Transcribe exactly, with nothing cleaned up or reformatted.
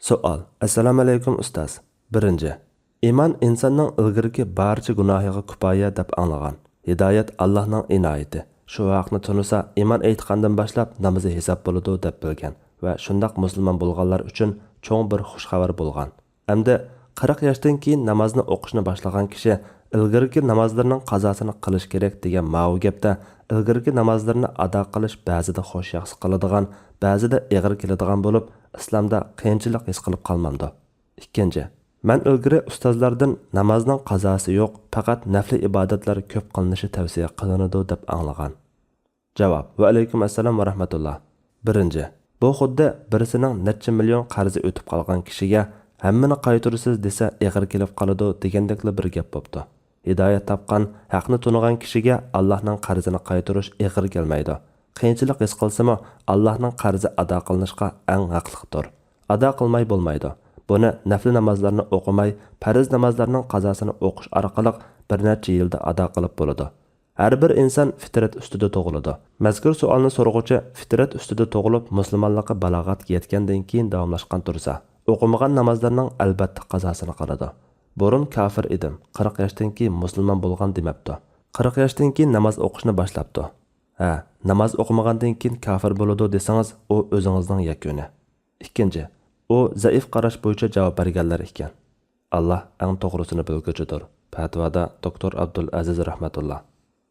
سوئال. ئەسسالامۇئەلەيكۇم ئۇستاز. بىرىنچى، ئىمان ئىنساننىڭ ئىلگىرىكى بارچە گۇناھىغا كۇپايە دەپ ئاڭلىغان. ھىدايەت ئاللاھنىڭ ئىنايىتى. شۇ ھەقنى تونۇسا، ئىمان ئېيتقاندىن باشلاپ نامىزى ھېساب بولىدۇ دەپ بىلگەن ۋە شۇنداق مۇسۇلمان بولغانلار ئۈچۈن چوڭ بىر خۇش خەۋەر بولغان. ئەمدى قىرىق ياشتىن كېيىن نامازنى ئوقۇشنى باشلىغان كىشى ئىلگىرىكى نامازلىرىنىڭ قازاسىنى قىلىش كېرەك دېگەن ماۋۇ گەپتە ئىلگىرىكى نامازلىرىنى ئادا قىلىش بەزىدە خۇش ياخشى قىلىدىغان، بەزىدە ئېغىر كېلىدىغان بولۇپ، ئىسلامدا قىيىنچىلىق ھېس قىلىپ قالمامدۇ؟ ئىككىنچى، مەن ئىلگىرى ئۇستازلاردىن نامازنىڭ قازاسى يوق، پەقەت نەپلى ئىبادەتلەر كۆپ قىلىنىشى تەۋسىيە قىلىنىدۇ دەپ ئاڭلىغان. جاۋاب. ۋەئەلەيكۇم ئەسسالام ۋە رەھمەتۇللا. بىرىنچى، بۇ خۇددى بىرسىنىڭ نەچچە مىليون قەرزى ئۆتۈپ قالغان كىشىگە ھەممىنى قايتۇرىسىز دېسە ئېغىر كېلىپ قالىدۇ دېگەندەكلا بىر گەپ بوپتۇ. ھىدايەت تاپقان، ھەقنى تونۇغان كىشىگە ئاللاھنىڭ قەرزىنى قايتۇرۇش ئېغىر كەلمەيدۇ. قىيىنچىلىق ھېس قىلسىمۇ، ئاللاھنىڭ قەرزى ئادا قىلىنىشقا ئەڭ ھەقلىقتۇر. ئادا قىلماي بولمايدۇ. بۇنى نەپلى نامازلارنى ئوقۇماي، پەرز نامازلارنىڭ قازاسىنى ئوقۇش ئارقىلىق بىر نەچچە يىلدا ئادا قىلىپ بولىدۇ. ھەر بىر ئىنسان فىترەت ئۈستىدە تۇغۇلىدۇ. مەزكۇر سوئالنى سورىغۇچى فىترەت ئۈستىدە تۇغۇلۇپ، مۇسۇلمانلىققا بالاغەتكە يەتكەندىن كېيىن داۋاملاشقان تۇرسا، ئوقۇمىغان نامازلىرىنىڭ ئەلبەتتە قازاسىنى قىلىدۇ. بۇرۇن كافىر ئىدىم، قىرىق ياشتىن كېيىن مۇسۇلمان بولغان دېمەپتۇ. قىرىق ياشتىن كېيىن ناماز ئوقۇشنى باشلاپتۇ. ھە، ناماز ئوقۇمىغاندىن كېيىن كافىر بولىدۇ دېسىڭىز، ئۇ ئۆزىڭىزنىڭ يەكۈنى. ئىككىنچى، ئۇ زەئىپ قاراش بويىچە جاۋاب بەرگەنلەر ئىكەن. ئاللا ئەڭ توغرىسىنى بىلگۈچىدۇر. پەتىۋادا دوكتور ئابدۇل ئەزىز رەھمەتۇللا.